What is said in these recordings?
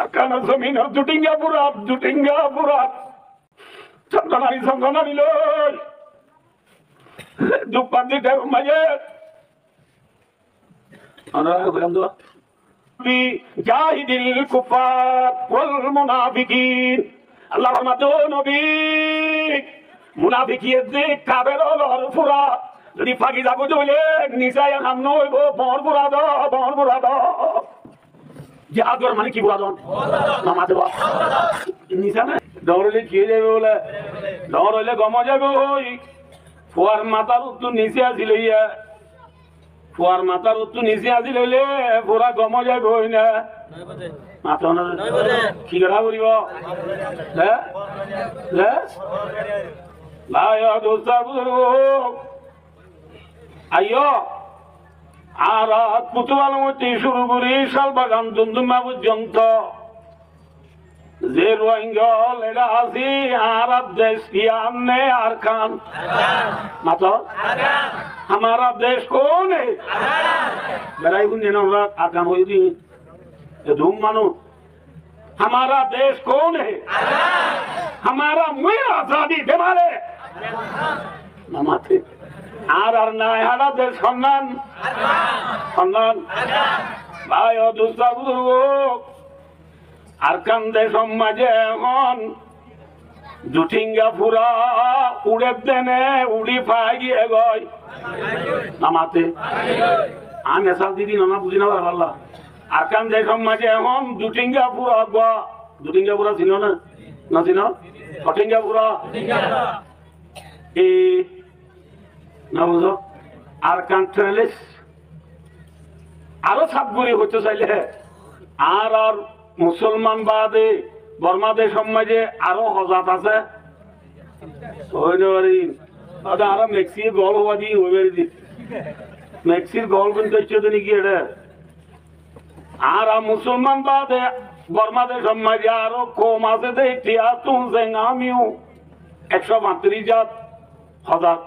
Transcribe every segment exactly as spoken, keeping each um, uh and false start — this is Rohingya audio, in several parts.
Arkanor zominor duthinga fura, duthinga fura. Songonari, songonari loi. Duk fandi dheror maze. Onora hoilam to. Bi jahidil kuffar wal munafikin. Allah formade, "Ó Nobi, munafikin de kafer ólor fura zodi fagi zagói de óile nisa iyan ham no óibo, boñr fura do, boñr fura do." Jihad goron mane ki fura don? Namaz fura. Nisa na? Doñr óile ki ói zaibo bole? Doñr óile gom ói zaibo ói. Fuar matár uttú nise asíl óiye. Fuar matár uttú nise asíl óile fura gom ói zaibo ói na? Mato na. Ki gora foribo? Hé? Hé? Bái o dustó buzurgo, aiyó, añára Kutub Alom ottú cúru gorí Cál Bagan Dundumma foijjonto ze Ruáingga ól eçé así, añárar dec yián né Arkan? Mato? Hamara dec koun hé? Berai fúinne na, añára Arkan hoiyí de. E dum manúc. ہمارا دیش کون ہے؟ ہمارا ملک آزادی دلوانے۔ Namate. Añárar nai hára dec honnán? Honnán? Bái o dustó buzurgo, Arkan decor maze ehón duthinga fura uçer de né uçí fai giyé goi? Namate. Añí mesal di di, nona buzí no faribálla. Arkan decor maze ehón duthinga fura uggwá, duthinga fura sino na? No sino? Hothinga fura? E, no buzo? Arkan terellis. Aró saf gorí hoito saile, añárar musolman bade Borma decor maze aró hozat asé? Hoi no fari. Ade añára Meksir gol hoiba di, hoi fari di. Meksir gol kintu aiccé de niki eçé? Añára musolman bade Borma decor maze aró koum asé de, Tiahtun, Zeng, Hamiu, ekcó fañtiríc zat hozat.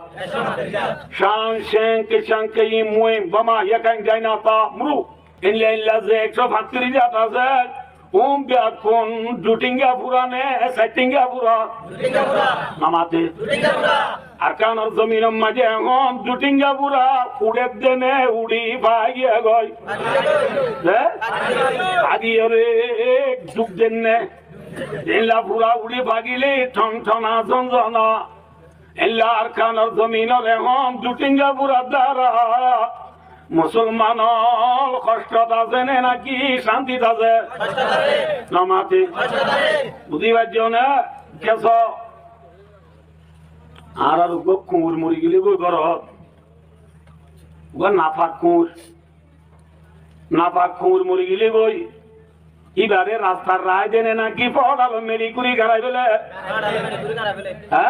Cang, Ceng, Kecang, Keyim, Muim, Bama, Yekain, Gaina, Ta, Mru. Illa illa ze ekcó fañtiríc zat asé, um beggún duthinga fura né, saithinga fura? Namate. Arkanor zominor maze ehón duthinga fura uçer de né uçí fai giyé goi? Hé? Fai giyé re, duk de né. Illa fura uçí fai gile thon thona zon zona. Illa Arkanor zominor ehón duthinga furar dara musolman ól hostot asé né naki cántit asé? Namate. Buzí faijjó né? Kessú? Añárar uggwá kuñir mori gile goi górot. Uggwá nafak kuñir. Nafak kuñir mori gile goi, ibare rastar raái de né naki fodalot meli guri garai fele? Há?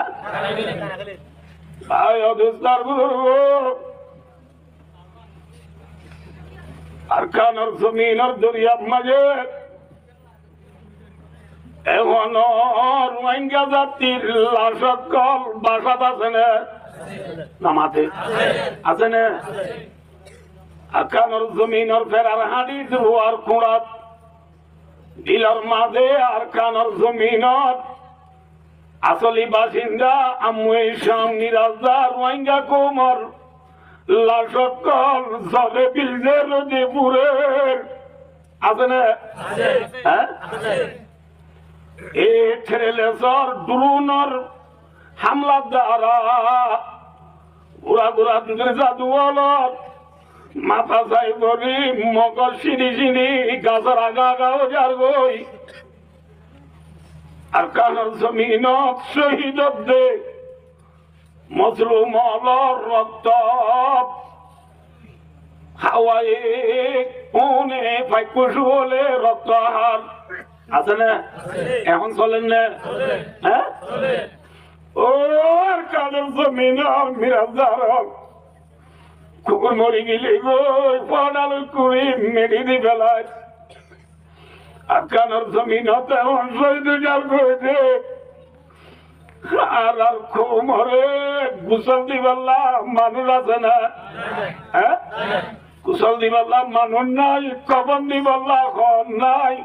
Bái o dustó buzurgo, Arkanor zominor doriyar maze ehóno Ruáingga zatir lac ókkol bacát asé né? Namate. Asé né? Arkanor zominor ferar hañçit, ruar kuñçat, bilor maze Arkanor zominor asoli basinda Ammuye Cam, Mir Azdar, Ruáingga koumor lac ókkol zole, bil ze rode furer. Asé né? Asé. Hé? Asé. E terelesor, drunor hamlar dara gura gura duzir zadu ólor mata sai fori, mogos cíni cíni gasor aga aga ói zar goi. Arkanor zominot cóhid ódde mozlum ólor rokto, hawai kune faikku cúle rokto ahár. Asé né? Ehón soler né? Hé? Ó Arkanor zominor Mir Azdar ól, kukur mori gile goi fodalot guri meli di felai. Arkanor zominot ehón cóhid ói zar goi de. Añárar koumore gusól dibálla manúic asé né? Hé? Gusól dibálla manúic nái, kofon dibálla hon nái.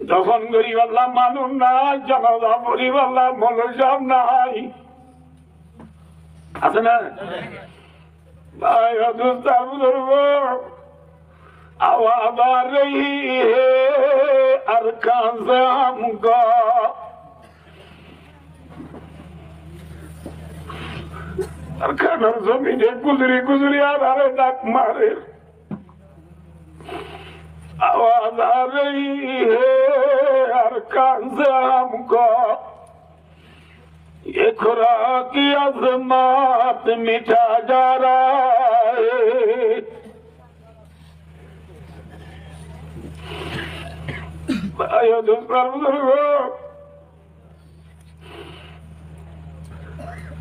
Dofon goríballa manúic nái, janaza foríballa moloi sáb nái. Asé né? Bái o dustó ar buzurgó, آواز آ رہی ہے ارکان سے ہم کو۔ Arkanor zomine guzori guzori añáráre dak marer. آواز آ رہی ہے ارکان سے ہم کو، یہ خاک کی عظمت مٹا جا رہا ہے۔ Bái o dustó ar buzurgó,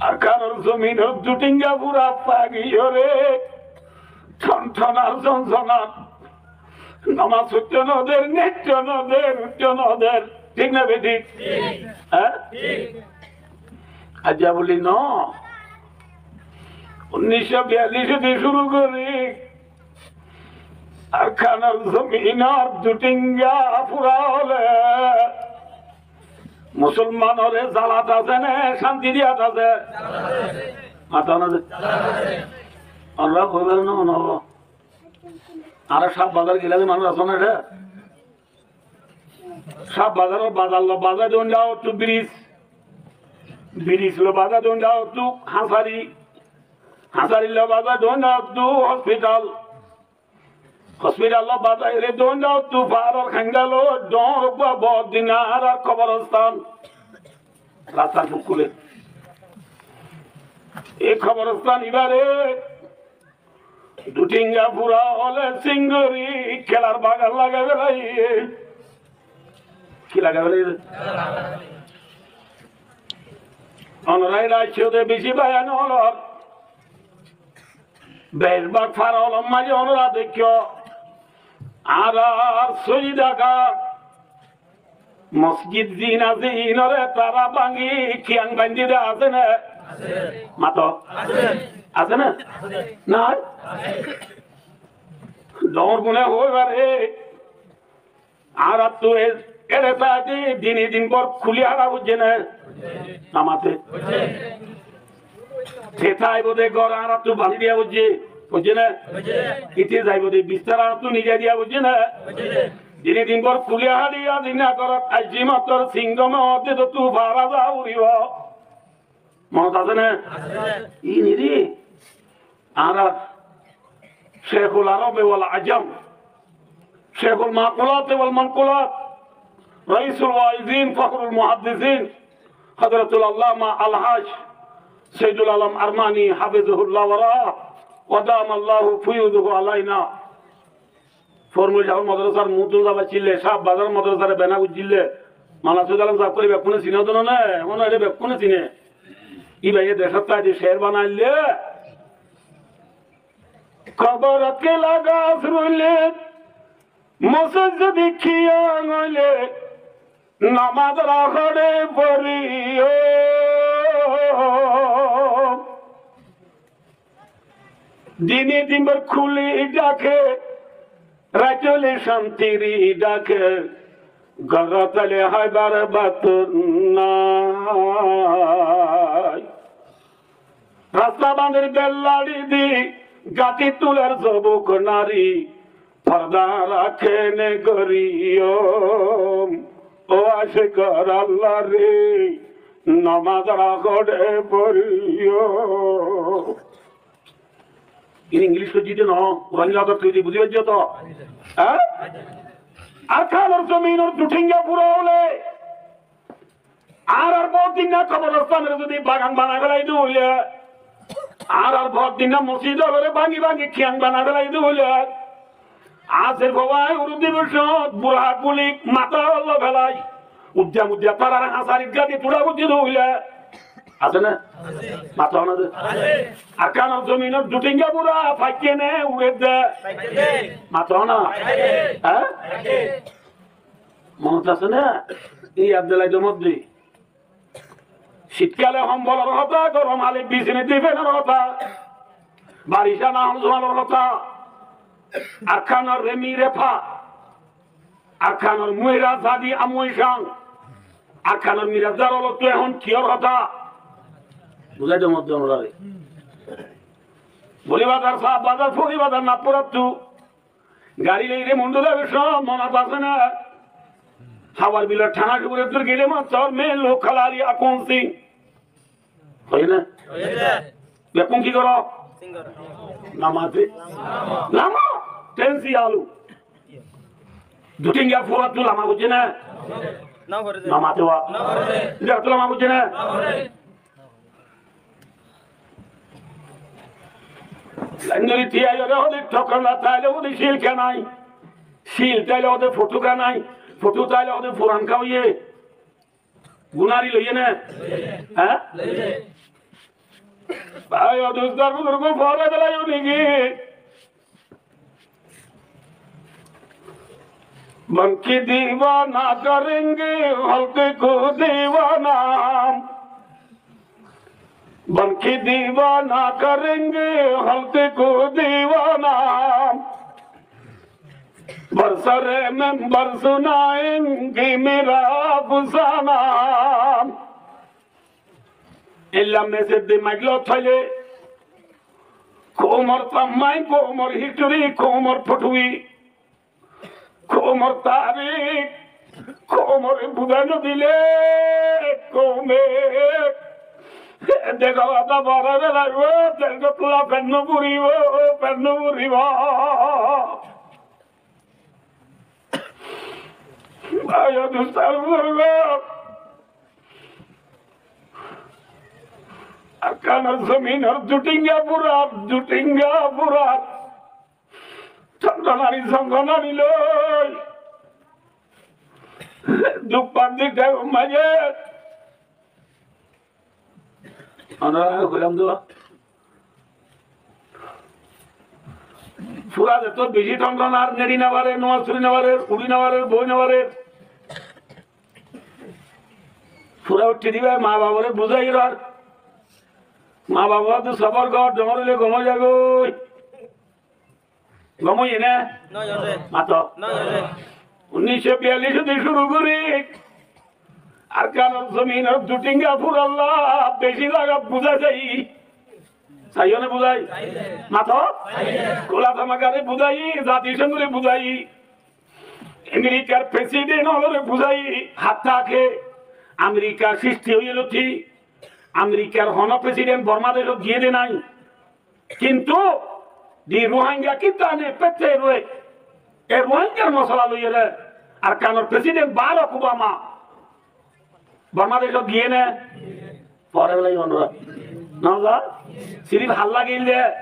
Arkanor zominor duthinga fura fagiyóre thon thon ar zon zonar. Nomas foitto no der, neittó no der, uiththó no der. Thík né bethík? Thík. Há? Thík. Aijja buli no. Unnic cót biyallic ot cúru gorí Arkanor zominor duthinga fura óile Musolmanore zalat asé né, cánti diyat asé? Mató na ze. Añára hoibar no, no. Añára Sah Bazar gilá de manúic asó na ere? Sah Bazar, bazar loi bazai dóinna ottú biriz. Biriz loi bazai dóinna ottú hañsari. Hañsari loi bazai dóinna ottú hospital. Hospital loi bazai re dóinna ottú faáror kainda loi dóñr uggúa boóut din añárar koborostan. Rastar fuk kule. E koborostan ibáre duthinga fura óile singori kelar bagan lagai felaiye. Ki lagai felaiye? Onorá ere aiccó de beci bayan ókkol. Beci bák fara ókkol maze onorá deikkó. Añárar sói Dhaka mosjid ziín asé, iínore tará báñgi kiyang baindí de asé né? Asé. Mató. Asé. Asé né? Asé. Nái? Asé. Dóñr gune hoói fare. Añáráttu e-, ére táiti dine din bór kúli hára foijjé né? Namate. Te táibo de gór añáráttu bañdí diya foijjé. Foijjé né? Ite zaibo de bistara añáttu nizai diya foijjé né? Dine din bór kúli hári azi na górot aijji mottor singome odde to tu fara za uribo. Monot asé né? Asé. Iín iri añárar Cékul Arob wal Ajam, Cékul Makulát wal Mankulát, Raisul Waizin, Fakhrul Muhaddisín, Hazratul Allama Al Haj Saidul Alam Armani, hafizahullah wa ra'ah, wa damallahu fuyudahu alaina. Formul Cahul modorasar muúntu zabaccíle, Cah Bazar modorasare bena goijjíle, Mala Suid Alom sáb kori bekkúne sine to né? Ehón ere bekkúne sine. Íbaye decót táiti cér banailé, koborot kela gas ruile, mosjid zodi kiyang óile, nomaz rokóde foriyó. Dine din bór kúli dháke, raite óile cánti dháke, górot óile háibar bát nái. Rasta bañdir bel laçi di, gáñti tuler zobuk nari, forda raké ne goriyóm, ó acek Allar re, nomaz rokóde foriyóm. Iín Inglic hoijjí de no, Rohingya to tui buzí faijjó to? Há? Arkanor zominor duthinga fura óile, añárar boóut dinna koborostan re zodi bagan banai felai de óile, añárar boóut dinna mosjid ókkol ore báñgi báñgi kiyang banai felai de óile, asir fua urut dibosot bura gulik matá loi felai, uddá muddá tarare hañsarit gáñti tuça goijjé de óile, asé né? Mató na ze. Arkanor zominor duthinga fura faikké né uçé de? Mató na. Há? Monot asé né? Ei Abdullah Jomot de. Citkale kombolor hotá, gorom ale bisini di fenor hotá, baricá na hom zumalor hotá, Arkanor re mire fa. Arkanor muera zadi amuisan. Arkanor mirazar olottú ehón kiyór hotá? Buzái de modde onorare. Boli bazar, Saf bazar, Fori bazar, Nagpurattú gari loire Mundu zaibar somot monot asé né? Hawar bilor thana sugure dur gele mattor me lo kalari akunsi. Hoiné? Bekkún ki goró? Namate. Lamo. Tensi alu. Dutinga furattú lama goijjé né? Namate wa. Dutinga furattú lama goijjé né? Laindori tiya yore hode tokona taile hode sil kanai. Sil taile hode fotu kanai. Fotu taile hode furan kauye. Gunari loiye né? Há? Bái o dustó buzurgo, fore bela yó niki? بن کے دیوانہ کریں گے خلق کو دیوانہ، بن کے دیوانہ کریں گے خلق کو دیوانہ، بر سر ممبر سنائیں گے میرا افسانہ۔ Ella mesej de maiglo thaile, koumor tammai, koumor histori, koumor fotoi, koumor tarik, koumore buzai no dile, koume dega bada bara bela, o, tel gotla pen no puribo, pen no puribo. Bái o dustó buzurgo, Arkanor zominor dutinga furat, dutinga furat, tontonani zongonani loi duk fandi de maze. Onora hoilam de, fura zeto beci tonton ar neri no fare, nomaz fori no fare, uri no fare, boi no fare. Fura uthi diba, ma babore buzai rar. Ma babore to sobor gor, dongor óile gom ói zagói. Gom óiye né? Mato. Unnís cót biyallic óti cúru gorí Arkanor zominor dutinga furalla beci zaga buzái sai. Saiyó né buzái? Mato. Kula tamakare buzái, zati songore buzái, Amerikar president ólore buzái, hatta ke Amerika sristi óiye lóti Amerikar hono president Borma decót giyé de nái. Kintu di Ruáingga kitta ne pette rue, e Ruáinggar mosola loiyóre Arkanor president Barack Obama Borma decót giyé né? Fore bela yó onora. Noza? Sirif halla giyé de.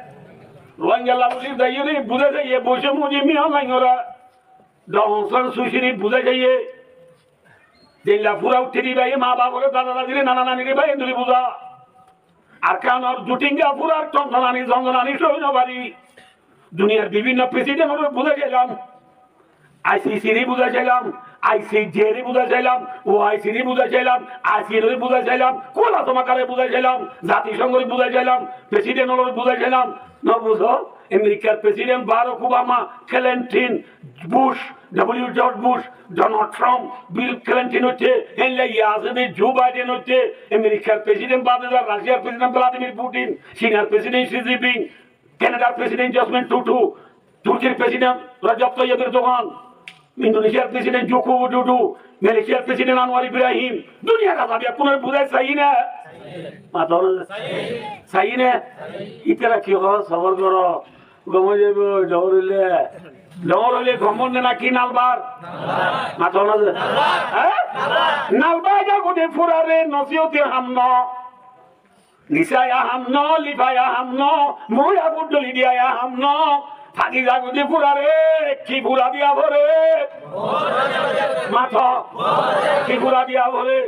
Ruáingga la buli zaiyóre buzái zaiye, boiccé mujim miyan laingora. Daw Aung San Suu Kyi re buzái zaiye. Zeilla fura uthi diba, e ma babore, dada dadire, nana nanire bái enduri buza. Arkanor dutinga furar tontonani, zonzonani sói no fari. Duniyar bibinno president ore buzái sailam, ICC re buzái sailam, ICJ re buzái sailam, OIC re buzái sailam, ASEAN re buzái sailam, kula tamakare buzái sailam, zati songore buzái sailam, president ore buzái sailam, no buzo? Amerikar president Barack Obama, Clinton, Bush, W George Bush, Donald Trump, Bill Clinton óite, hénle iye asé de Joe Biden óite, Amerikar president bade za Russiar president Vladimir Putin, Chinar president Xi Jinping, Canadar president Justin Trudeau, Turkir president Recep Tayyip Erdogan, Indonesiar president Joko Widodo, Malaysiar president Anwar Ibrahim, duniyar raza bekkúnore buzái sai né? Mato na? Sai né? Ítara ki hoó? Sobor goró. Gom ói zaibo, dóñr óile. Dóñr óile gom ónde naki nalbar? Mato na ze? Há? Nalbar. Nalbar de gudi furare nosiyoti ham no. Nisai ham no, lifai ham no, muya fudduli diyai ham no. Fagi zagudi furare ki fura diya fore? Mato. Ki fura diya fore?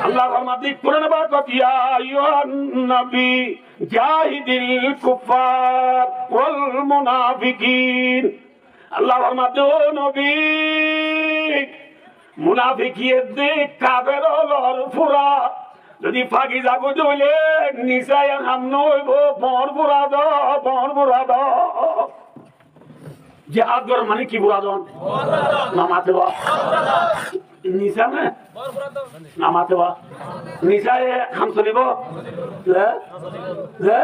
Allah formadi Kurane pakot, يا أيها النبي جاهد الكفار والمنافقين. Allah formadi, ó nobi, munafiki edde kafer ólor fura zodi fagi zagudi óile nisai ham no óibo, boñr fura do, boñr fura do. Jihad goron mani ki fura don? Namaz fura. Nisa ne? Namaz fura. Nisa e ham solibo? Ze? Ze?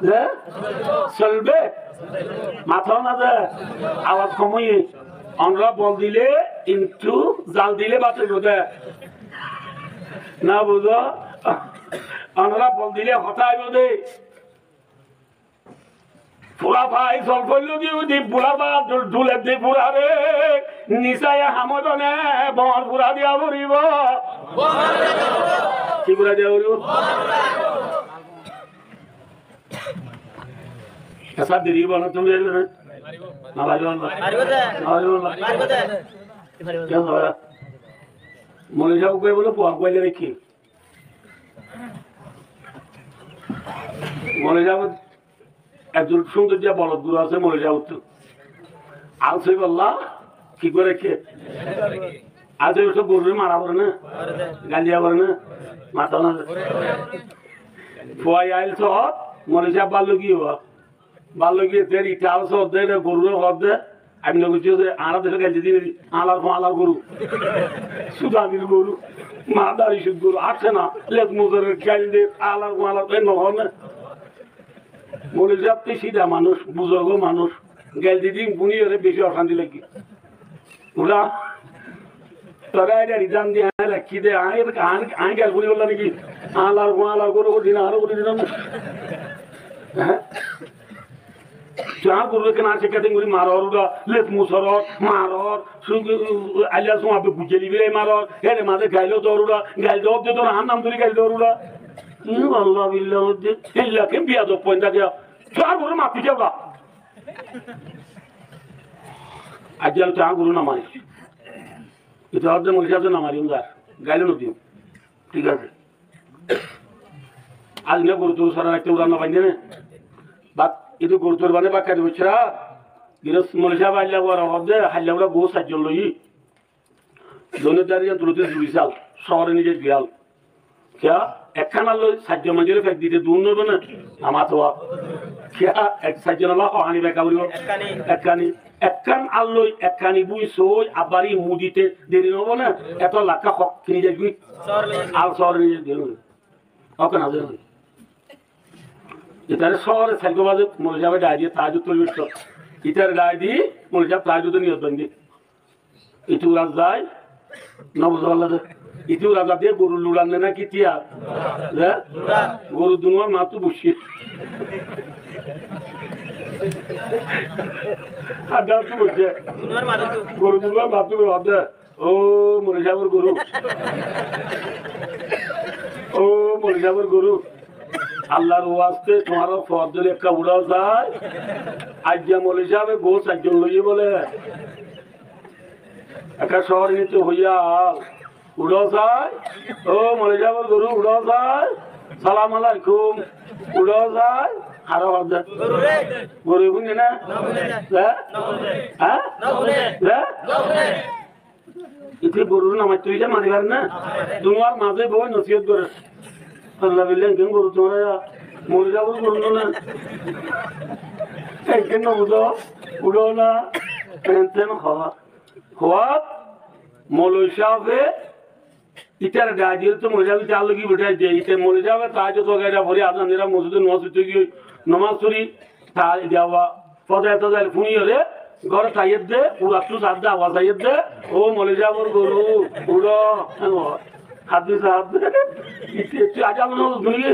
Ze? Solbe? Mato na ze? Awaz kom óiye. Onora bol dile, kintu zal dile bat óibo de. No buzo? Onora bol dile hotá aibo de. Fura fai sol foillo di udi fura ba dul-, dule di fura re. Nisa e ham óibo ne, bor fura diya foribo. Ki fura diya foribo? Esa deri óibo na, tumi deri óibo na? No faribo na? Faribo de. No faribo na? Faribo de. Kiyá no faribo? Moulovi sáb uggwá bole, bor uggwá le ki? Moulovi sáb, ekzon cúndor de bolod goru asé moulovi sáb ottu. Al sóibolla ki goré ke? Al sóibolla gorure mara fore na? Gail diya fore na? Mata na? Fua ail sóot, moulovi sáb bála giyé ba. Bála giyé de, ita al sóot de, ita gorure hoó de. Ami no buzí de, añára dece gail di de, añárar fua añárar goru. Sudanir goru, madari sud goru, asé na, les muzor gail de, añárar fua añárar, e no hoó na. Moulovi sáb to sida manúc, buzurgo manúc, gail di de, fúni ore beci ocanti lage. Ura, tora ere rizan di añára rakí de, añí, añí, añí gail fúni bolla niki? Añárar fua añárar goru, goru di na, añára goru di na. Há? Tuáñra gurure kena cíkka de gori maror, ura les musoror, maror, su-, aila suma be gujeli bire maror, ere maze gailo dor ura, gail dor de dor, añár nam dori gail dor ura. Hm, Allah billah de, illa ke biyadob poinda diya. Tuáñra gurure mati diya ura. Aijja tuáñra gurure no mari. Ita hoó de moulovi sáb de no mari, gail no diyum. Thík asé. Aijja ne goru toru sara raikte ura no fainde ne? Bak, idu goru toru bane bak kari bochra. Giros moulovi sáb ailla wara hoó de, hailla ura gou sair zon loiyi. Zone dari zon tulute zuri sal, sóore nize giyal. Kiyá? Ekkán alloi sair zon manúcore fek dite dun no óibo ne? Amar to. Kiyá? Ek sair zon olla hohani beka foribo? Ekkani. Ekkani. Ekkán alloi ekkani bui sói abari mudite deri no óibo ne? Eto lakka hok kini zaigoi. Sóore nize. Al sóore nize giyal. Oke na zai. Itare sóore sair gó baze moulovi sábe dai diye tahajjud foribo. Itare dai di moulovi sáb tahajjud niyot bandi. Itu ura zai, no buzó bála de. Itu ura zai de goru luran ne na ki tiya? Ze? Goru dunuwar matú bucce. Adda matú bucce. Goru dunuwar matú bucce. Ó moulovi sábor goru. Ó moulovi sábor goru. Allar waste tuáñra fodde ekka uçó sai. Aijja moulovi sábe gou sair zon loiye bole. Ekka sóore nite hoiya al. Uçó sai. Ó moulovi sábor goru uçó sai. Salam alaikum. Uçó sai. Hara fodde. Goru fúne na? Há? Há? Há? Ite gorure no maitto, ite mari fare na. Dunuwar maze boi nosiyot gore. Allah billah, enken goru tuáñra moulovi sábor goru no na. Enken no buzo, uçó na, enten hoó. Hoó, moulovi sábe itare dai diye to moulovi sábe ite allogi bethai diye, ite moulovi sábe tahajjud wagaira fori azan dira mosjide nomaz foitto giyé, nomaz fori ta diya wa Fozai tozai fúniyore, gór taiyedde, urattu sadde, awaz aiyedde, "Ó moulovi sábor goru, uçó." Hadis hadde. Itti, itti aja mone hol duniye.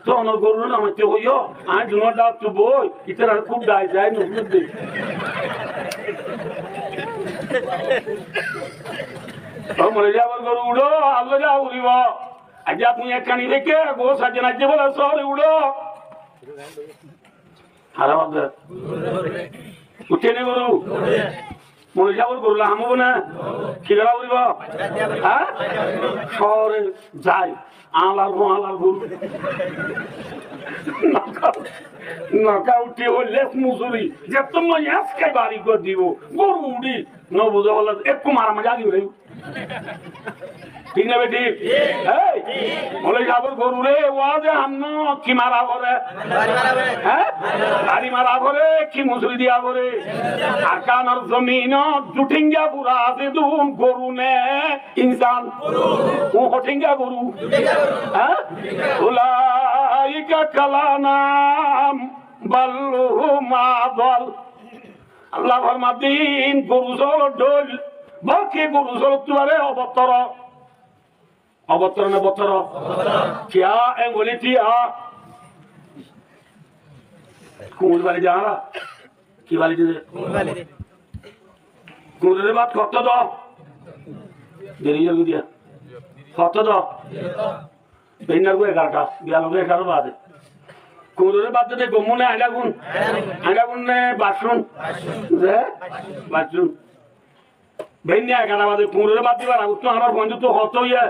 To onor goru na maitte hoiyo, añí dunor dáttu boi, itar ar kub dai dai no hudde. "Ó moulovi sábor goru, uçó, Allah ja uribo. Aja tumi ekkani dekke, go sajjan ajje bola sóore uçó." Haram ade. Uththé né goru? Moulovi sábor goru loi ham óibo né? Ki gora foribo? Há? Sóore zai. Añárar goru, añárar goru. Noka, noka uththé óile musuri. Zetto moi aske bari gor dibo. Goru uçí. No buzó bole ekku maramari agi uçí. Thík né bethík? Ei, moloi sábor gorure wáze hámno ki mara fore? Há? Lari mara fore ki musuri diya fore? Arkanor zominot du théngga fura asé dun, goru né insán? Ó, ho théngga goru. Há? Ulaika kal an'am bal hum adall. Allah formaddín, goru sóolor dhóil, bólki goru sóolottú aró obottor. Obottor né bottor? Kiyá, engoli kiyá? Kuñur bari de añára. Ki bari de? Kuñuroré bát hottó do? Deri ói giyé. Hottó do? Beinnar goi egarota, biyalor goi egaró baze. Kuñuroré bát dede gommu né añçágun? Añçágun né baccún? Ze? Baccún. Beinna egarota baze, kuñuroré bát dibar agottú añárar fuaindóttu hottó óiye?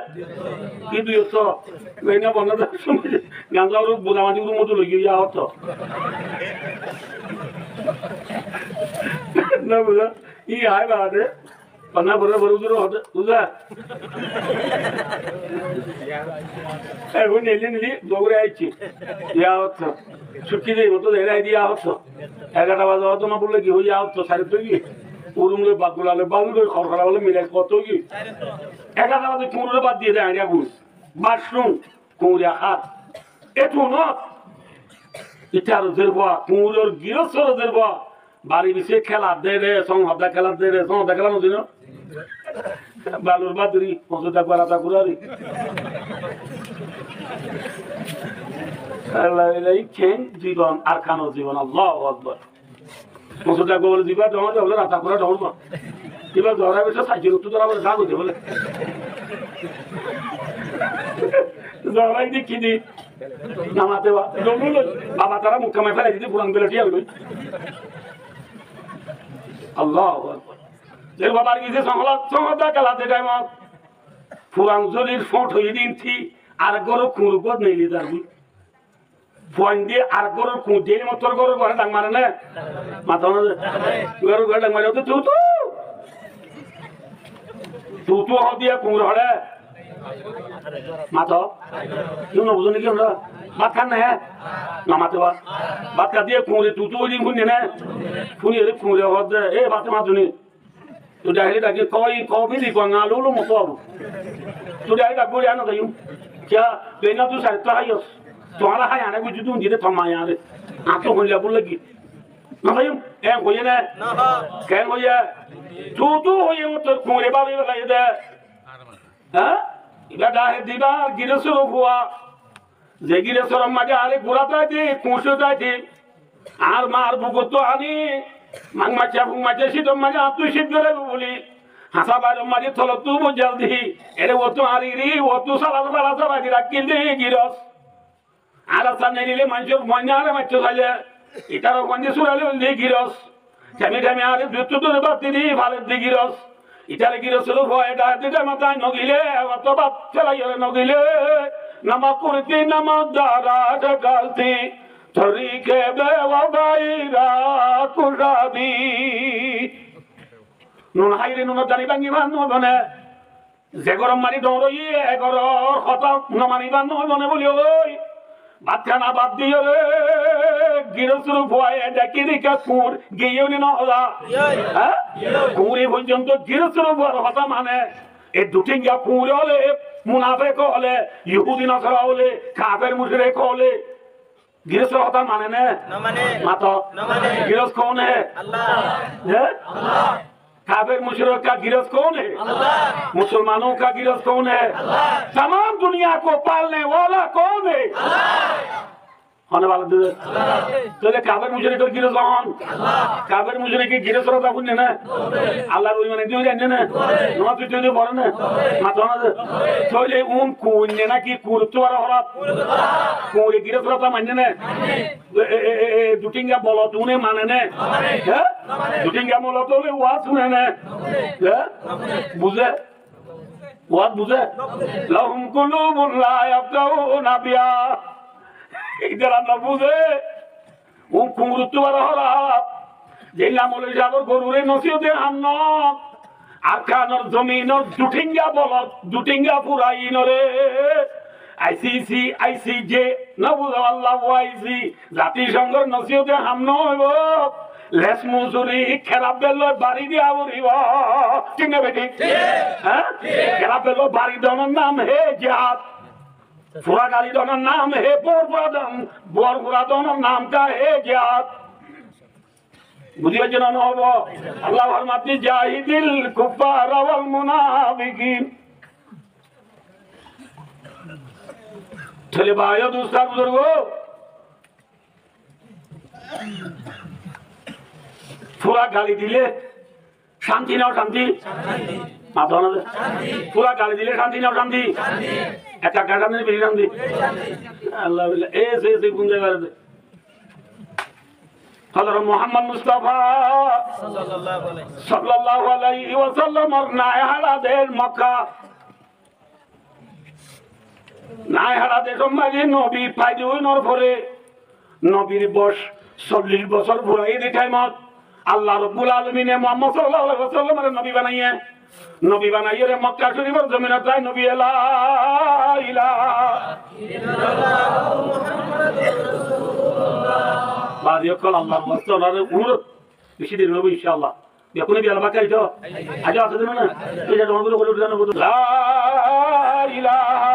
Ki dui ottó? Beinna bonna de somoi ganza uruk, buda mati uruk moto loi giyé hottó. Na buza? Í aái baade. Bonna bore bore uzur hoó de, buza? Ehón neli neli dóure aiccí. Yá hottó. Cukki de moto zaire aidi yá hottó. Egarota baze hottó na bólle ki hoi yá hottó, sair ottó ki? Urum loi, bagula loi, balu loi, korkora loi milai hottó ki? Egarota baze kuñuroré bát diye de añçágun. Baccún, kuñure hár. Etú no. Itaró zerfua, kuñuror girostor zerfua. Bari bisi kéla dede, song hodda kéla dede, song hodda kéla no zino? Balur badri, mosur dagwar ata kurari. Allah, ilai ken zibon, Arkanor zibon, Allahu Akbar. Mosur dagwar bole ziba dhoóñr, bole rata kura dhoóñr ba. Iba zora bisi saijjor uttu dora bole, zagoi de bole. Zora idi ki di? Namate ba. Dhoóñr loi. Baba tara mukka mai félai didi, furan bele tiyar loi. Allahu Akbar. Ze babar gise songla, songla kela de time. Furan zolir fot hoyi din ti, ar goro kuru god neili darbi. Fuainde ar góror kuñr diyé, mottor góror góré dhak mare né? Mato na ze? Góror góré dhak mare, "Ó tu, tu, tu." Tu, tu hoó diya kuñre hoçé? Mato. Kiyó no buzó né ki onora? Bát hár né? No mato ba. Bát hár diya kuñre tu, tu hoilé fúinne né? Fúiniyóre kuñre hoó de, "E Fatima Duni." Tui dhakile dhaki koi, koi firi koi, añá lulu moto abu. Tui dhakile dhak gori ano dayum. Kiya, beina tui sari to hayos. Tuáñra hay ane buji dun dide to maya re. Añto hoilla bul lagi. No dayum, en hoiye ne? Ken hoiye? Tu tu hoiye mo tor kuñre babi bela de. Ha? Iba dahe diba, gire suru fua. Ze gire suru maje are gura tai di, kuñsu tai di. Añár maar bugottú aní, mang macca, fung macca, cítor maze añttú cít goráibo buli, hañsa bairor maze tolottú bujjal di, ere uottú añári ri, uottú sala fala sala di rakkíl di giros. Añára sá neilile maincór fuain añáre maicco saile, itará fuain di suraile buli di giros. Temi temi añáre duittú dóri batti di faler di giros. Itare girosor fua e dahedi dema dai nogile, ebar to baf felaiyore nogile, nama kurti nama dara dakalti, torike bewafaira kusadi. Nun haire nunor dani bangibar no bone. Ze goror mani dor oiye, e goror hotá no manibar no bone buli oi. Bát hána bad diyóre, girostor fuaye dekí dekí kuñr giyé ni no hoó? Giyé. Há? Giyé. Kuñre foijjonto girostor fuar hotá mane. E dutínga kuñre óle, munafek óle, yuhudi nasara óle, kafer mucrik óle, girostor hotá mane né? No mane. Mato. No mane. Giros koun hé? Allah. Hé? Allah. کافر مشرک کا گرس کون ہے؟ اللہ۔ مسلمانوں کا گرس کون ہے؟ اللہ۔ تمام دنیا کو پالنے والا کون ہے؟ اللہ۔ Hone bala de? Allah. Tóile kafer muchrikor giros hon? Allah. Kafer muchrikor giros ora ta fúinne na? Allar woli mane diyo jane na? Nomaz foitto diyo fore na? Mato na de? Tóile un kuinne naki kuruttú bara horat? Kuñre giros ora ta mainne na? E, e, e, e, dutínga bolot une mane né? Hé? Dutínga bolot óile waz fune né? Hé? Buzé? Waz buzé? لهم قلوب لا يفقهون بها. Ítara no buzé. Un kuñruttú bara horat. Zeilla moloi sabor gorure nosiyot de anno. Arkanor zominor duthinga bolot, duthinga fura inore, I C C, I C J, no buzó Allah, O I C, zatisonghor nosiyote ham no óibo. Les muzuri, kerap bel loi bari diya foribo. Thík ne bethík? Thík. Há? Thík. Kerap bel loi bari donor nam he jihad. Fura gali donor nam he bor fura don, bor fura donor nam ta he jihad. Buzí faijjó né no? Hobo. Allah formaiye, "Jahidil kuffara wal munafikin." Tóile bái o dustó buzurgo, fura gali dile cánti né ocánti? Mato na ze. Fura gali dile cánti né ocánti? Ekka ekka cánti né beci cánti? Allah billah, e se se gun zai fare de. Hozrot Muhammad Mustafa sallallahu alaihi wasallamor nai hara dec Mokka. Nai hara decor maze nobi foida óinor fore, nobir boc sollic bosór furaiye de thaimot Allah Rabbul Alamine Muhammad sallallahu alaihi wasallamore nobi banaiye. Nobi banaiyóre Mokka Corifor zominot zai nobiye la ilaha illallah Muhammadur Rasulullah. Bái ókkol, Allahr waste onore onurod, beci deri no óibo, inshaAllah. Bekkúne biyal bákka aito? Aito asé de na? Ei ze tomar guru holi uthi zano, la ilaha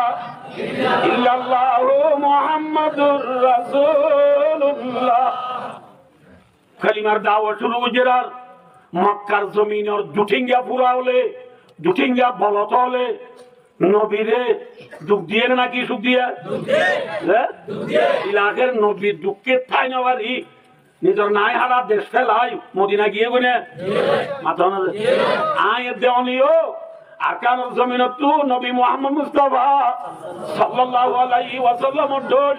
illallah Muhammadur Rasulullah. Kalimar dawot cúru goijjé ar Mokkar zominor duthinga fura óle, duthinga bolot óle, nobire duk diye né náki cúk diye? Duk diye. Hé? Duk diye. Ilaker nobi dukke tái no fari nizor nai hara dec félai Modina giyé goi né? Giyé. Mato na ze. Giyé. Añí edde oniyo Arkanor zominottu nobi Muhammad Mustafa sallallahu alaihi wasallamor dhol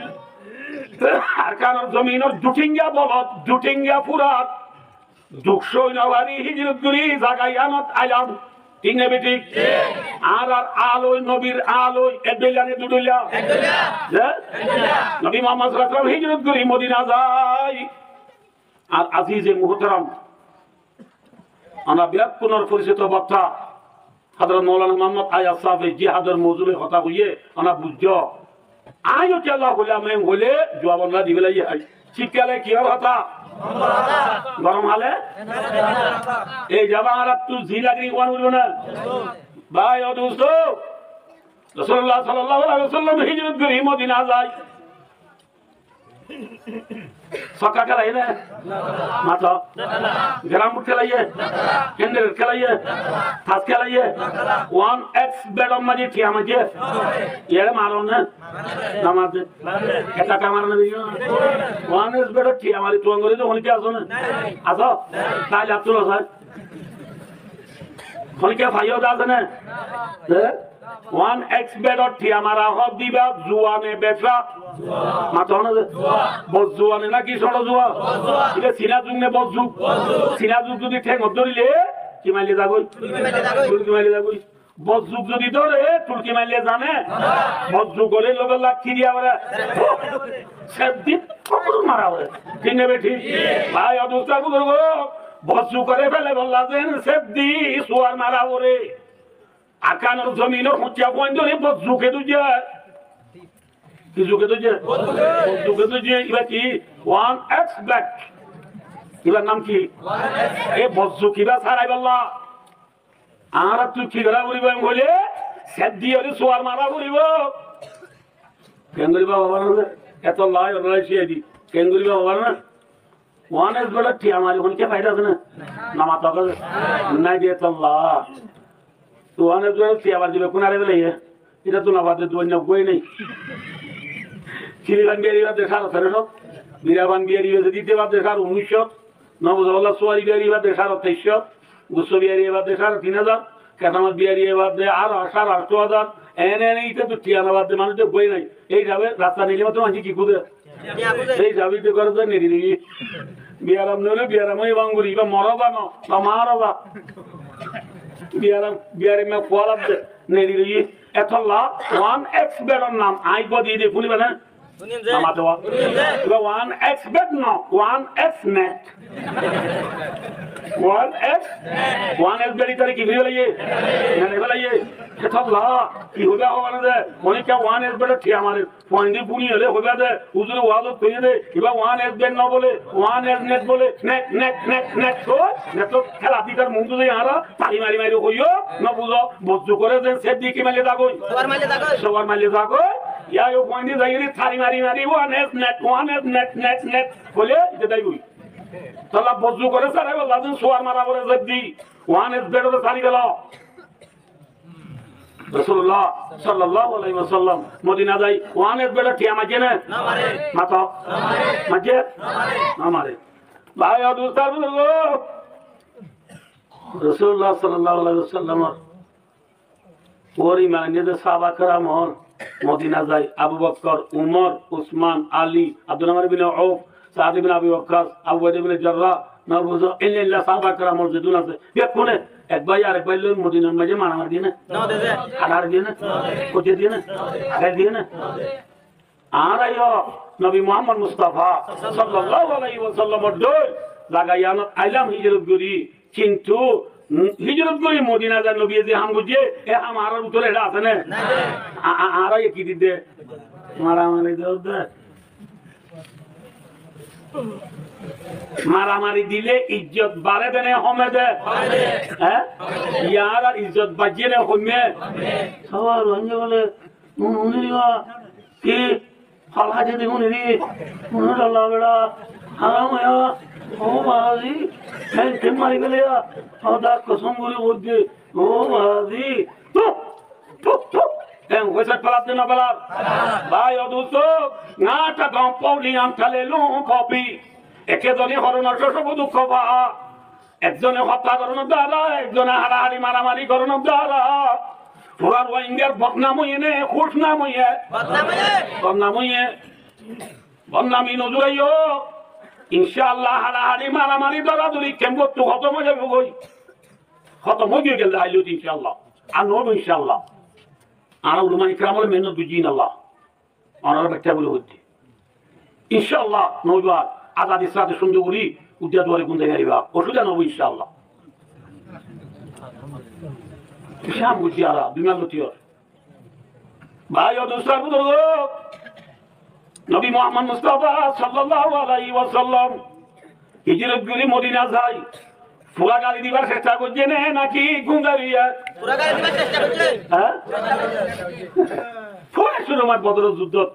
Arkanor zominor duthinga bolot, duthinga furat duk sói no fari hijrot gorí zaga iyanot ailam. Thík né bethík? Thík. Añárar aal ói, nobir aal ói, ek dhoilla né du dhoilla? Ek dhoilla. Hé? Ek dhoilla. Nobi Muhammad sallallahu alaihi wasallam hijrot gorí Modina zai. Ar azize muhtaram, onar bekkúnor foricito bokta Hozrot Moulana Muhammad Ayaz sábe jihador mouzu loi hotá hoiyé, oná buijjó. Añí yó kiyólla hoilam, añí hoilé juab onára di félaiye. Cíkkale kiyór hotá? Gorom hale? Ei zaba añárattú zi lage uán hoibo na? Bái o dustó, Rosulullah sallallahu alaihi wasallam hijrot gorí Modina zai. Sokka kélaiye né? Mato. Carom board kélaiye? Handball kélaiye? Tac kélaiye? One X bet or maze thiañ maijjé? Iyáre maron né? No mare de. Ekka ekka mare né? One X bet or thiañ mari tuwang gorí de honikka asó né? Asó? Taile át tulo sai. Honikka faiyó de asé né? Hé? One X bet or thiañ mara hoó de ibá zuwa né beca? Mato na ze. Bos zuwa né náki cóñço zuwa? Ibá sina zuk né bos zuk? Sina zuk zodi théngot dórile, ki maille zagói? Tulki maille zagói. Bos zuk zodi dóre, tulki maille za né? Bos zuk óile loge lagi diya fore. Sep di, tópor mara fore. Thík né bethík? Bái o dustó buzurgo, bos zuk óre félaibolla zen sep di suwar mara fore. Arkanor zominor huñcca fuain dóri bos zuke dóijje. Ki zuke dóijje? Bos zuke dóijje. Ibá ki? One X bet. Ibár nam ki? E bos zuk ibá saraibálla añárattú ki gorá foribó hoilé, sep di óre suwar mara foribó. Keéngorí bá hoibar na? Etolla ói onára cíyai di. Keéngorí bá hoibar na? One X bet or thiañ mari honikka faida asé né? No mato hoó de. Nái de etolla. One X bet or thiañ mari de bekkún hárai félaiye. Ítara to no bade duwaiya uggúa nái. Silipan biyari ibá de sáre teró cót. Birapan biyari ibá de sáre unnúic cót. Nobuzolla suwari biyari ibá de sáre teic cót. Gusso biyari ibá de sáre tin házar. Ketamot biyari ibá de ar sáre añctó házar. Ene ene ítara to thiañ no bade manúic de uggúa nái. Ei hísabe rasta neile mottor manúic ki kúde? Ei hísabe ítara góre zai neri dóiye. Biyaram noile biyaram óiye banguri, ibá mora za no, ba mara za. Biyaram, biyaram me fuarar de, neri dóiye. Etolla one X bet or nam, añí goi di de, fúniba né? Namate wa. Ibá one X bed no, one X net. One X, one X bed ítare ki gorí félaiye? Neri félaiye. Hétolla ki hoiba hoó na de? Onekke one X bed thiya mare. Fuain di funi óile hoiba de, huzure wazot hoiye de, ibá one X bed no bole, one X net bole, net, net, net, net. Hoi, net to kéla di tar mundu de añára, tari mari mari hoiyo, no buzo, bozzu gore de, sef di ki maille zagoi? Sowar maille zagoi. Sowar maille zagoi. Yá, yó fuain di zaigori, tari mari mari, one X net, one X net, net, net. Hoile, ite dai goi. Tolla bozzu gore sare, bolla din sowar mara gore sef di. One X bed ore sari gelo. Rosulullah sallallahu alaihi wasallam Modina zai, one X bed thiya maijje né? No mare. Mato? No mare. Maijje? No mare. No mare. Bái o dustó buzurgo, Rosulullah sallallahu alaihi wasallam or uore iman ainné de sáhaba keram ókkol Modina zai, Abu Bokkor, Umor, Usman, Ali, Abdurrahman ibn Auf, Saad ibn Abi Wakkas, Abu Ubaida ibn Jarrah, no buzo, illa illa sáhaba keram ókkol zedún asé, bekkúne ek bái arek báir loi Modinar maze maramari diye né? No de. Haçahaçi diye né? Koijja diye né? Agai diye né? Añára yó Nobi Muhammad Mustafa sallallahu alaihi wasallam or dóil zaga iyanot ailam hijrot gorí, kintu, um, hijrot gorí Modina zai Nobiye ze ham goijje, e ham añárar bútore eçé asé né? Nai. A-, a-, añára yó ki didde? Maramari didde. Maramari dile ijjot bare de né home de? Hé? Yá añárar ijjot baijje né home? Sába Ruáingga bole, un-, uniriba ki? Hal haje de uniri, unir Allah bera, haram hoya, ó bazi, hen ken mari feleya, ó dak kosom gorí hoidde, ó bazi, puh! Puh, puh. En hoisar faladde no falar? Bái o dustó, ŋata gom poli antale lum pobi. Eke zone horonor sósobo duk fa. Ekzone hottá goronor duara, ekzone haçahaçi maramari goronor duara. Fura Ruáinggar bodnam óiye né, kúcnam óiye? Bodnam óiye. Bodnam óiye. Bodnami no zuraiyo. Incállah haçahaçi maramari doradori kemgottú hótom ói zaibogói. Hótom ói giyé gelde ailót incállah. Ar no óibo incállah. Añára ulama ikram ókkole mehénnot goijjí Allah. Onára bekkúne buli hoiddé. Incállah, no óibo ar. Azadir sáte cúndor gorí uddá duare gúm zai fariba. Osubida no óibo incállah. Hicám goijjí añára, dui mas loti ór. Bái o dustó buzurgo, Nobi Muhammad Mustafa sallallahu alaihi wasallam hijrot gorí Modina zai, fura gali dibar cesta goijjé né naki gúm zariya? Fura gali dibar cesta goijjé. Há? Fura cúru óiye Bodoror zuddót.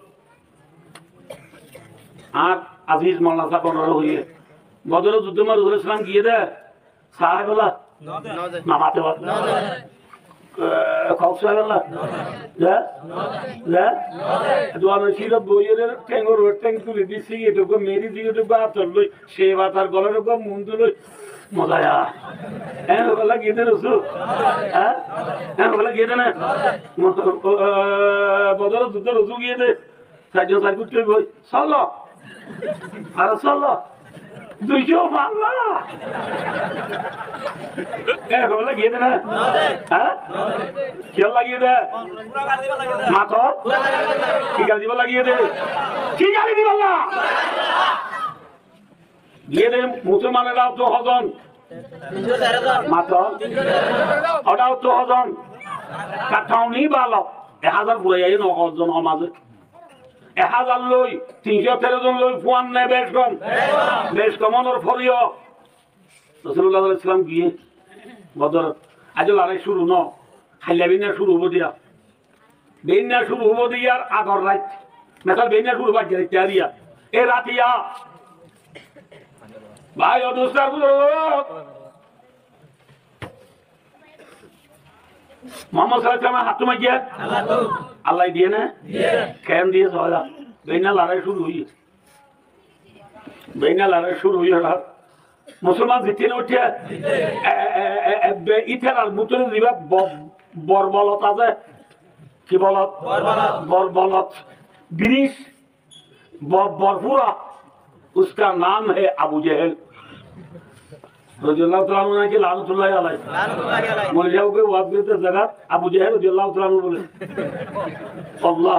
Añár aziz moulana sáb onora hoiyé, Bodoror zuddót Rosul Islam giyé dé, sáhebolla? No de. No de. Namate bol. No de. Eh, kok sáhebolla? No de. Ze? Ze? No de. Duano sirot boiyóre théngor uore théng tuli di, sigaret uggwá meri, sigaret uggwá átot loi, ceb atar golor uggwá mundu loi. Moza ya. Eén hoibolla giyé dé Rosul? Há? Eén hoibolla giyé dé né? Mo-, o, o, Bodoror zuddót Rosul giyé dé. Sairjon sair fut óibo. Sólo. Aró sólo. Duicó palla. E, hoibolla giyé dé né? Há? Kiyólla giyé dé? Mato? Ki gali dibolla giyé dé? Ki gali dibolla? Giyé dé musolmanor ottu hozon? Mato? Ottu hozon? Kattauni balo. Ek házar furaiye no hozon o maze. Ek házar loi, tin cót tero zon loi, fuan ne bec kom? Bec kom. Bec kom onor foriyo. Rosulullah sallallahu alaihi wasallam giyé Bodorot. Aijjó lorai cúru no. Hailla beinna cúru óibo diya. Beinna cúru óibo de yar agor rait. Mesal beinna cúru óibo aijja rait ar yar. E rait yar. Bái o dustó buzurgo. Muhammad sallallahu alaihi wasallam e hát tu maijjé? Allah diye né? Diye. Ken diye sóila? Beinna lorai cúru óiye. Beinna lorai cúru óiye. Musolman zitté né uiththé? Zitté. E, e, e, e, e, be-, ítarar bútore ziba bo-, bor bolot asé. Ki bolot? Bor bolot. Bor bolot. Biris. Bo-, bor fura. Uska nam hai Abu Jehel. Rodiyallahu taala anhu naki laanatullahi alaihi. Laanatullahi alaihi. Moilla uggwá waz goitté zagat Abu Jehel rodiyallahu taala anhu bole. Allah.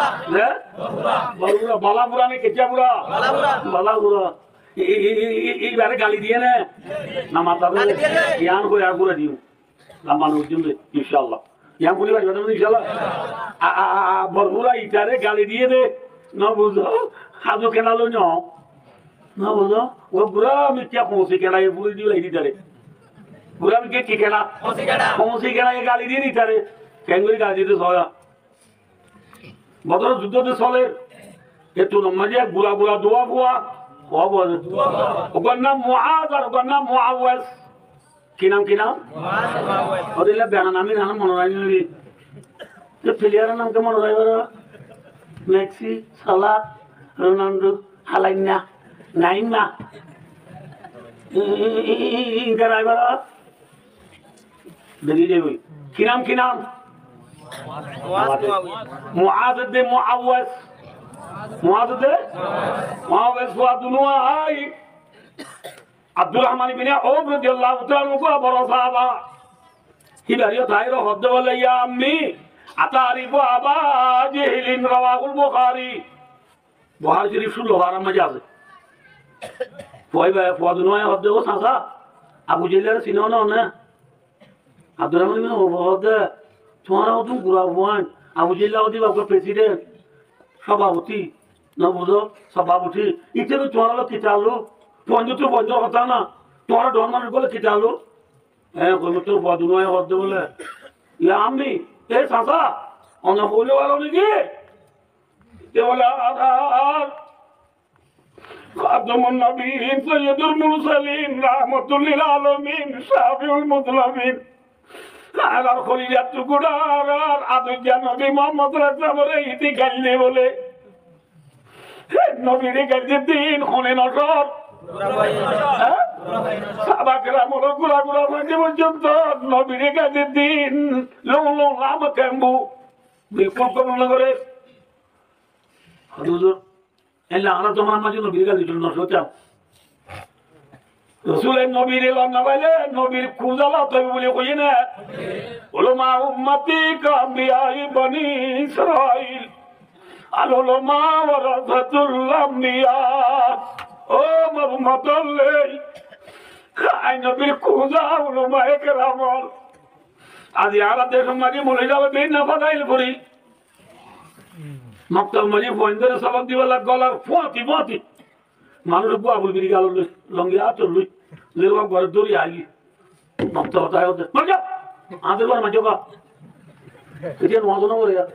Hé? Boro gura, bala gura né kecca gura? Bala gura. Bala gura. I, i, i, i, i, ibáre gali diye né? Na mata de? Gali diye né? Yián hoi ar gura diyum. Lamba no goijjum de, incállah. Yián fúni fariba de, incállah. A, a, a, a, boro gura itare gali diye de. No buzo? Házu kena loi no. No buzo? Ó gura mikká hoñsi kena ye fúni diye de itare. Gura mikká ki kena? Hoñsi kena. Hoñsi kena ye gali diye de itare. Keén gori gali diye de soya? Bodor juddó de soler. E tunor maze gura gura duwa fua. Fua fua de. Uggwar nam Muaz ar uggwar nam Muawwez. Ki nam, ki nam? Muaz, Muawwez. Ódilla beana nam iín mone raikkó né? Te player or nam ki mone raikkó? Messi, Salah, Ronaldo, Halainna, Naima. I, i, i, i, i, i, i, i, i, i, Beri de goi. Ki nam, ki nam? Muaz, Muawwez. Muaz de Muawwez. Muaz de Muawwez. Fuadunu ai. Abdurrahman ibn Auf radiyallahu ta'ala anhu boro sahaba. Híbare yó taáre hoó de bóle, "Ya ammi, ata'rifu Aba Jahilin?" Rawahul Bukhari. Buhari Shorif cúllo fárar maze asé. Fuaibá, fuadunu ai hoó de, "Ó sasa, Abu Jehilore sino né?" Abdurrahman ibn Auf hoó de, "Tuáñra ódun gura fuain, Abu Jehil ódde ibá uggwá president, sobaboti, no buzo, sobaboti. Ite loi tuáñra loi ki taalluk? Fuain to fuain or hotá na, tuáñra dhoóñr manúc loi ki taalluk?" E, hoór mottor fuadunu ai hoó de bóle, "Ya ammi, e sasa, one hoile bála né ki?" Te bóle, "Ar, ar, ar, Khatamun Nabiyyin, Sayyidul Mursalin, Rahmatul lil Alamin, Shafiul Muznimin. Añárar holizar tukura, añárar adijja nobi Muhammad sallallahu alaihi wasallam ore ite gail de bóle." Nobire gail de din hone no sór? Há? Sahaba keramor gura gura fúain forzonto nobire gail de din lon lon lam kembu. Bilkul kobul no gore. Huzur, Ella añára zomanar maze nobire gail dito no sóitam. Rosule nobire loi no faile nobir kuza loi óibo buli hoiye na. Ulama ummati ka anbiya bani Israil. Al ulama warasatul anbiya. Ó mor ummotor loi, ai nobir kuza ulamaye keram ol. Aijja añárar decor maze moloi sábe bibinno fazail fori. Moktob maze fuaindore sobok dibolla golar fuañti fuañti. Manúic uggwá Abul Biri gálor loi, longi átor loi, loi uggwá goré dóri aigiyé. Moktob hotá hoó de, "Mari zao! Añárar góror maze zao!" Etiya nomaz no fore ar.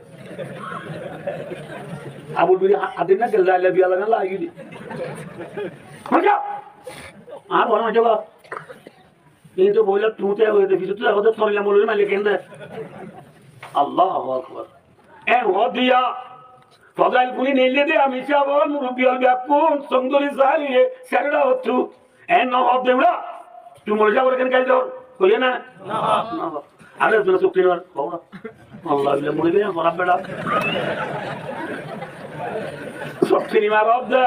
Abul Biri a-, adin na gella ailla biya lagan lagi de. "Mari zao! Añárar góror maze zao!" Kintu boila tuñte hoiye de, fisottú hoó de, "Torilla molori maille kende?" Allahu Akbar. En hoó diya, fazail fúni neille de, ami sahaba, murubbi ol bekkún, song dóri sailé, serera hottú. En no hoó de ura, tui molori sahabore ken gail dor? Hoiye na? No. No. Are tui suk fini mar, hoó na. Allah, bile mori de, hoó na bera. Suk fini mar hoó de.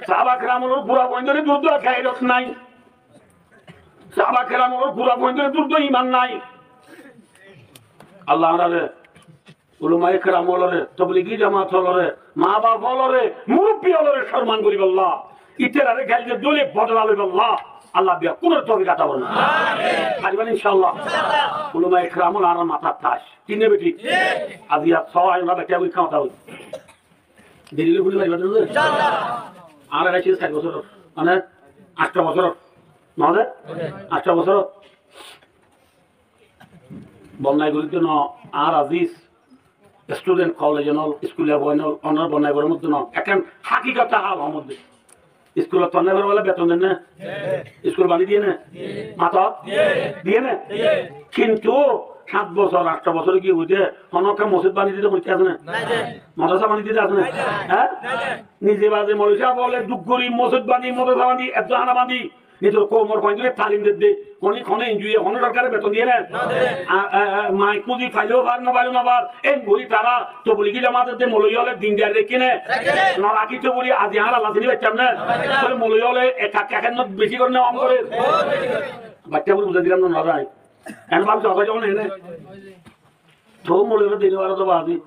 Sahaba keramor gura fuaindore durdo gairot nai. Sahaba keramor gura fuaindore durdo iman nai. Allah añárare, ulamaye keram olore, tobligi jamaat olore, ma baf olore, murubbi olore sorman goribolla, itarare gail de dóile bodola loibolla Allah bekkúnore toufik ata goron. Amin. Fariba né incállah? Ulamaye keram ol añárar matar taj. Thík né bethík? Thík. Aijja só añára bethík oi, kátha oi. Deri óile fúni fariba de? Incállah. Añára eçé sair bosór, mane, añctho bosór, no de? Añctho bosór. Bonnai gorí de no, añár aziz student, college ol, school fuain ol, onor bonnai gorí de no. Ekkán hakikot hál hoó de. School ot bonnai gorí bole beton de né? School bani diye né? Mato? Diye né? Kintu sát bosór, añctho bosór giyé de, honó ekkán mosjid bani dito foribo né? Nai de. Madrasa bani dito foribo né? Nai de. Há? Nai de. Nize baze moloi sáb ókkole duk gorí mosjid bani, madrasa bani, eftohána bani, Nizor koumor fuaindóre talim dedde, hone, hone enjuye, hone sorkare beton diye né? No de. A, a, a, maik muzik faile far, no faile no far. En gori tara tobligi jamat edde moloi ókkole din dari raikké né? Raikké. No rakíto buli aijja añára Allah sini baiccám né? No baiccám. Tóile moloi ókkole ek, ek, ek, no beci gore né, hom gore? Bout beci gore. Bacca buli buzái dilam né, no zai. En bab sahaba jon ene. Tóu moloi ókkole dine bara to bazi.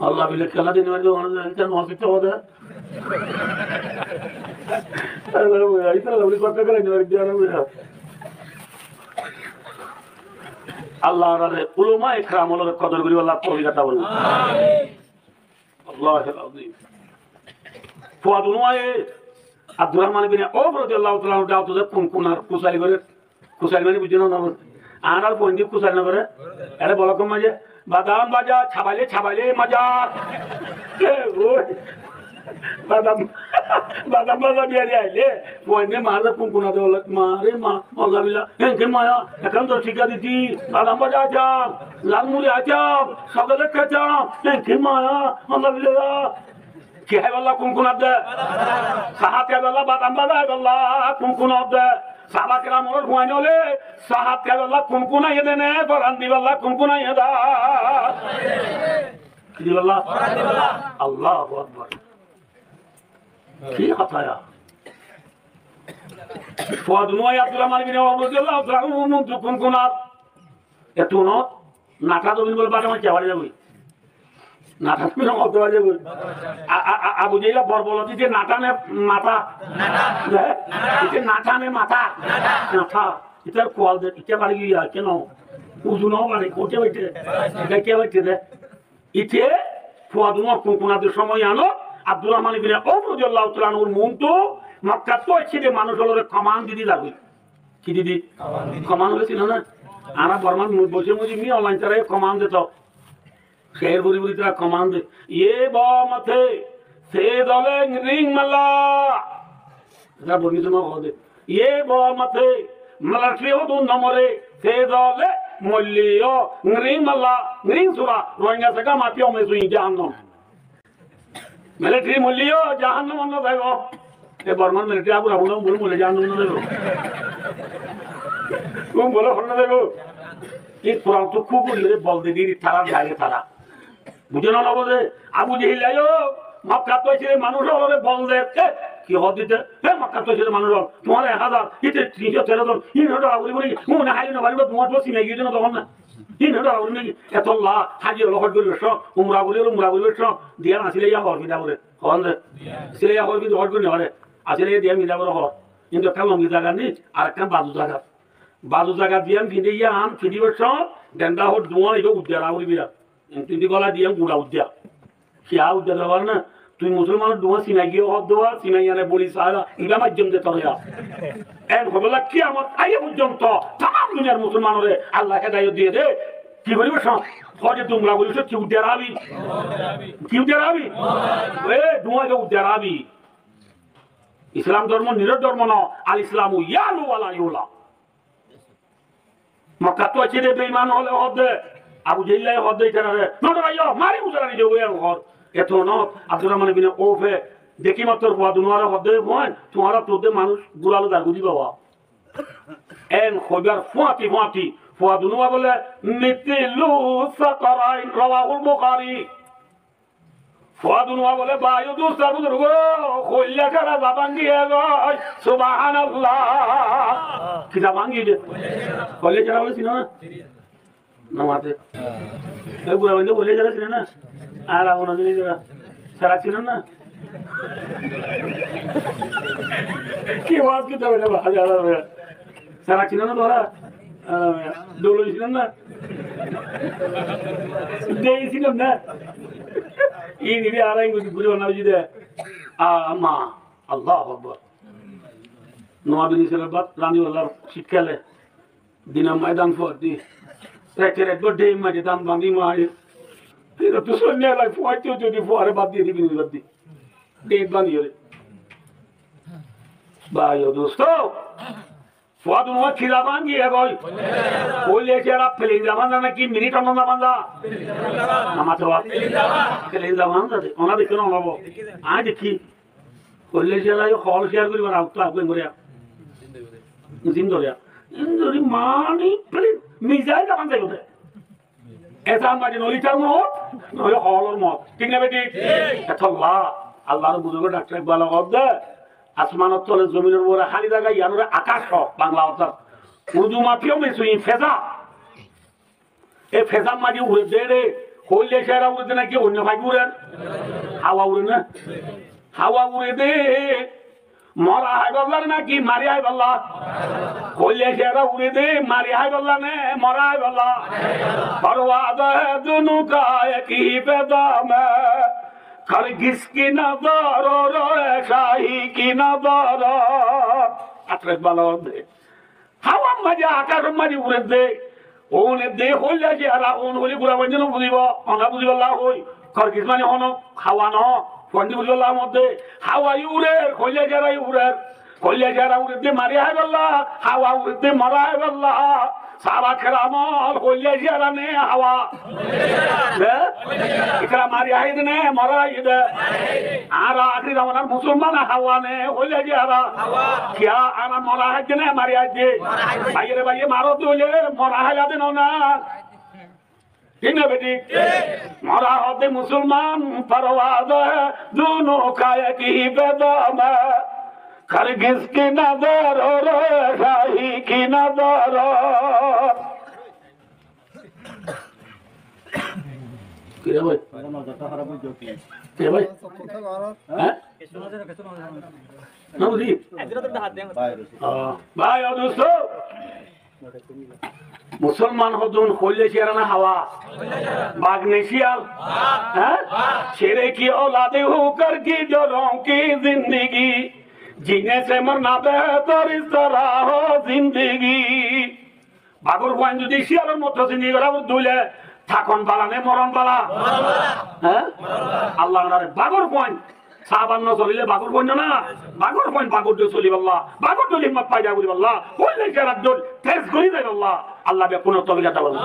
Allah bile kela dine bara to, ita no asito hoda. Allah bile kela dine bara to. Allah añáre ulama ekram ókkolore kodor goribar Allah toufik ata formo. Amin. Wallahil azim. Fuadunúaye Abdurrahman ibne Auf rodiyallahu taala anhu dawot de kunkunar kusari gorer. Kusari mani buzó né, no buzó? Añárar fuainde kusari no gore? Ere bolok maze badam baza, chabaile chabaile maza. E, oi. Badam, badam baza biyari aile fuainde maze kunkuna de, ma re ma, Allah billah, enke maya, ekkán to cíkka diti, badam baza acham, lal muri acham, chocolate acham, enke maya, Allah billah. Ki háibolla kunkuna de? Sahad háibolla, badam baza háibolla kunkuna de. Sahaba keramor fuain ókkole sahad háibolla kunkuna de né, foran dibolla kunkuna de? Ki dibolla? Allahu Akbar. Ki hotá ya? Fuadunúaye Abdurrahman ibne Auf rodiyallahu taala anhu muntu kunkuna. Etún nata zobin bole bata maicca fari zagói. Nata zobin bole bata maicca fari zagói. A, a, a, Abu Jehil bor bol ite nata ne mata? Nata. Ite nata ne mata? Nata. Nata. Itar kual de, ite bari giya, keno? Uzu no bari, kote baite? Ite ke baite de? Ite fuadunúa kunkuna de somoi ano, Abdurrahman ibne Auf rodiyallahu taala anhur muntu Makkattú aiccé de manúc ókkolore koman di di zagói. Ki didi? Koman óile sino né? Añára Bormar mu-, boice muzi mi online tara koman de to. Cer gori gori tara koman de. Ye bo mate, se dole ring mala. Tara Bormi tuma hode. Ye bo mate, military hodún no more, se dole molleyo ring mala, ring sura, Rohingya sega mati ome sui jahannam. Military molleyo jahannamot no zaibo. E Bormar military abur abur no bole mole jahannamot no zaibo. Kun bole hor no zaibo. E Kuran to kúb bole bol de diri tara dare tara. Buzó né no buzó? Abu Jehil ayo, Makkattú aiccé de manúc ókkolore bol de. E, ki hor dite? E, Makkattú aiccé de manúc ókkol. Tuáñra ek házar, ite tin cót tero zon. Ine dora gori gori, mone háile no faribo, tuáñr to simai giyé de no tokon na. Híin hoó, hoór niki? Etolla háji ókkol hój gorí beccó, umra gorí, umra gorí beccó, diyan asíle yá hoór fida goré. Hoór de? Asíle yá hoór fida, hój gorí no faré. Asíle diyan fida goré hoór. Kintu ekkán longi zaga ni, ar ekkán bazu zaga. Bazu zaga diyan findé yián findi beccó, denda hoór duwá ibá uddá raá gorí bira. Kintu indi gola diyan gura uddá. Kiyá uddá de hoór na? Tui musolmanor duwá simai giyé hoór duwá, simai yane boli saára, ibá maijjom de toré ya. En hoibolla kiyamot aiyé foijjonto tamam duniyar musolmanore Allah hedayot diyé de. Ki goríbo só? Hoór de umra goríbo só, ki uddá rabi? Ki uddá rabi? E, duwá ibá uddá rabi. Islam dormo nirod dormo no, al Islamu yalu wala yula. Mokkattú aiccé de beiman ókkole hoódde, Abu Jehil ókkole hoódde itarare, no doraiyó, mari guzarani diyo, en hoór. Etó no, Abdurrahman ibne Aufe dekí mattor fuadunúare hoódde, fuain, tuáñra tuáñrde manúic gúralo zar gudi bawa. En hoibar fuañti fuañti, fuadunúa bóle, mithlu sakarain, rawahul Bukhari. Fuadunúa bóle, bái o dustó buzurgó, hoilla sára za báñgi giyói, subhanallah. Ki za báñgi de? Hoilla sára bóle sino na? No mate. E gura báñgi hoilla sára sino na? Ar ago no sini sára. Sára sino na? Ki waz ki zabe na báñgi sára. Sára sino na tora? Dolo sino na? Dei sino na? Ini bi ara ingu guri bana uji de. Ama, Allahu Akbar. Noa bini sere bat rani wala sikkale. Dina mai dan for di. Rete rete bo dei mai dan bandi mai. Ira tu sonne lai fuai tu tu di fuare bat di di bini bat di. Dei bandi yore. Bái o dustó. Fuadunúa ki za báñgi giyói? Hoilla sára plane za báñgi za náki minit za báñgi za? No mate wa. Plane za báñgi za de. Ona dekí no hobo. Añí dekí. Hoilla ciyar aiyó, hool ciyar goríbar agottú aguáin goríya. Zin dóriya. Zin dóri mani, please, mizail zaman zaibo de. Esar maze noóile itar moot, noóile hoolor moot. Thík né bethík? Thík. Etolla Allar buzurg Daktor Iqbal e hoódde, asmanor tole, zominor uore, háli zaga, yiánore akac hoó, Bangla ortát. Urdu maze yó mesuin feza. E fezar maze uçedde re, hoilla ciyara uçedde náki oinno fai uçer? Hawa uçer né? Hawa uçedde, mora háibolla náki mari háibolla? Hoilla ciyara uçedde, mari háibolla né, mora háibolla? پرواز ہے دونوں کا ایک ہی فضا میں، ہرگز کی نظر اور شاہی کی نظر۔ Daktor Iqbal e hoódde, hawar maze, akacor maze uçedde. Óun edde hoilla ciyara, óun hoile gura fuain no buzibo, óna buzibolla hoi. Horgiz mani hono hawa no, fuain di buzibolla hoódde. Hawa yó uçer, hoilla ciyara yó uçer. Hoilla ciyara uçedde mari háibolla, hawa uçedde mora háibolla. Sahaba keramor hoilla ciyara né hawa? Hé? Itara mari háiye de né mora háiye de? Añára ahíri zamanar musolman hawa né hoilla ciyara? Kiyá añára mora háiye de né mari háiye de? Báiye re báiye maro de óile mora háila de no na? Thík né bethík? Mora hoódde musolman, پرواز ہے دونوں کا ایک ہی فضا میں، ہرگز کی نظر اور شاہی کی نظر۔ Kiyá bái? Kiyá bái? Há? No buzí? Ó, bái, ó dustó, musolman hodún hoilla ciyara na hawa? Bag né ciyal? Há? شیر کی اولاد ہو کر گیدڑوں کی زندگی، جینے سے مرنا بہتر اس طرح ہو زندگی۔ Bagor fuain zodi ciyalor moto zindigi gora fore de óile, tákon bála né moron bála? Há? Allah nare bagor fuain. Sahabar no solile bagor fuain no na. Bagor fuain bagor dóilla solibolla, bagor dóilla himmot foida goríbolla, hoilla ciyarar dóilla test gorí zaibolla. Allah bekkúnore toufik ata formouk.